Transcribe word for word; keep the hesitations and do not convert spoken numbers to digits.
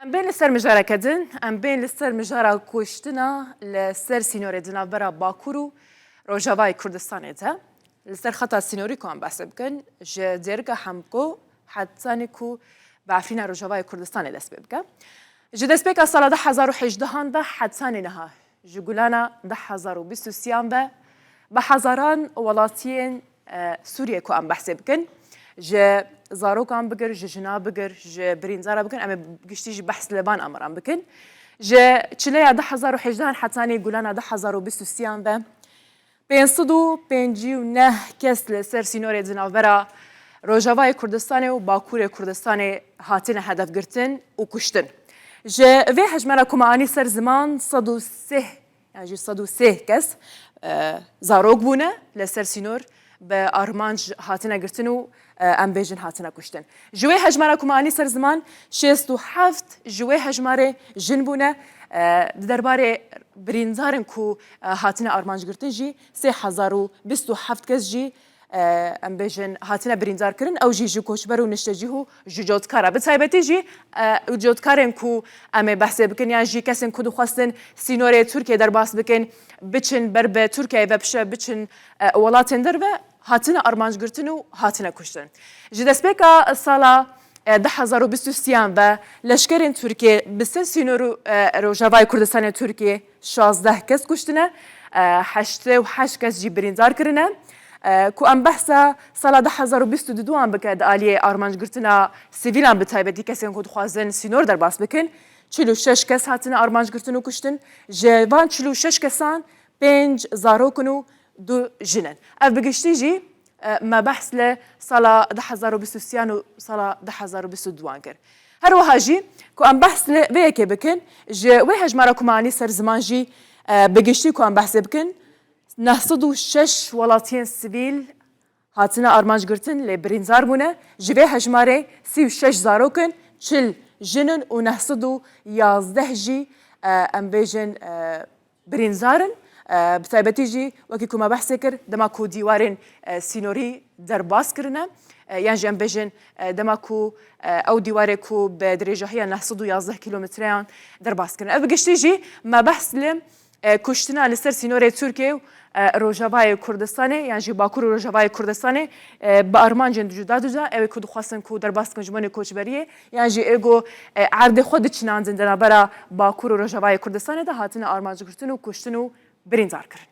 Em bên li ser mijareke din, em bên li ser mijara kuştina li ser sînorê di navbera Bakur û Rojavayê Kurdistanê de. Li ser xeta sînorî ku em behsê bikin, ji Dêrika Hemko hetanî ku bi Efrîna Rojavayê Kurdistanê dest pê bike. Ji destpêka sala du hezar û hejdehan ve hetanî niha, ji Gulana du hezar û bîst û sêyan ve bi hezaran welatiyên, e, Sûriyê ku em behsê bikin, ji zarokan bigir, ji jina bigir, ji birîndara bigir, em ê giştî jî behs li van amaran bikin. Ji çileya du hezar û hejdehan hetanî Gulana du hezar û bîst û sêyan ve pênc sed û pêncî û neh kes li ser sînorê di navbera Rojavayê Kurdistanê û Bakurê Kurdistanê hatine hedefgirtin û kuştin. Ji vê hejmara ku me anî ser ziman, sed û sê, yan jî sed û sê kes, e, zarok bûne li ser sînor bi armanc hatine girtin û, e, em bêjin hatine kuştin. Ji wê hejmara ku me anî ser ziman, şêst û heft ji wê hejmarê jin bûne. E, di derbarê birîndarên ku, e, hatine armanc girtin jî sê hezar û bîst û heft kes jî, e, em bêjin, hatine birîndar kirin. Ew jî ji koçber û niştecîh û ji cotkara. Bi taybetî jî, e, û cotkarên ku em ê behsê bikin, yan jî kesên ku dixwestin sînorê Tirkiyê derbas bikin, biçin ber bi Tirkiyeyê ve piştre biçin, e, welatên derve, hatine armanc girtin û hatine kuştin. Ji destpêka sala, e, du hezar û bîst û sêyan ve leşkerên Tirkiyê bi ser sînor û, e, Rojavayê Kurdistanê Tirkiyê şazdeh kes kuştine, e, heştê û heşt kes jî birîndar kirine. E, ku em behsa sala du hezar û bîst û duan bike, di aliyê armancgirtina sivîlan, bi taybetî kesên ku dixwazin sînor derbas bikin, çil û şeş kes hatine armancgirtin û kuştin. Ji van çil û şeş kesan pênc zarok in û du jin in. Ev bi giştî jî, e, me behs li sala du hezar û bîst û sêyan û sala du hezar û bîst û duan kir. Her wiha jî ku em behs li vê yekê bikin, ji wê hejmara ku me anî ser ziman jî, e, bi giştî ku em behsê bikin, neh sed û şeş welatiyên sivîl hatine armanc girtin, lê birîndar bûne. Ji vê hejmarê sî û şeş zarok in, çil jin in û neh sed û yazdeh jî, e, em bêjin, e, birîndar in. E, bi taybetî jî wekî ku me behsê kir, dema ku dîwarên, e, sînorî derbas kirine, e, yan jî em bêjin, e, dema ku, e, ew dîwarê ku bi dirêjahiya neh sed û yazdeh kîlometreyan derbas kirine. Ev bi giştî jî me behs li, e, kuştina li ser sînorê Tirkiye û, e, Rojavayê Kurdistanê, yan jî Bakur û Rojavayê Kurdistanê, e, bi armancên cuda cuda, ew ê ku dixwestin ku derbas bikin ji bonê koçberiyê, yan jî ê ku, e, erdê xwe diçinandin di navbera Bakur û Rojavayê Kurdistanê de, hatine armancgirtin û kuştin û birîndar kirin.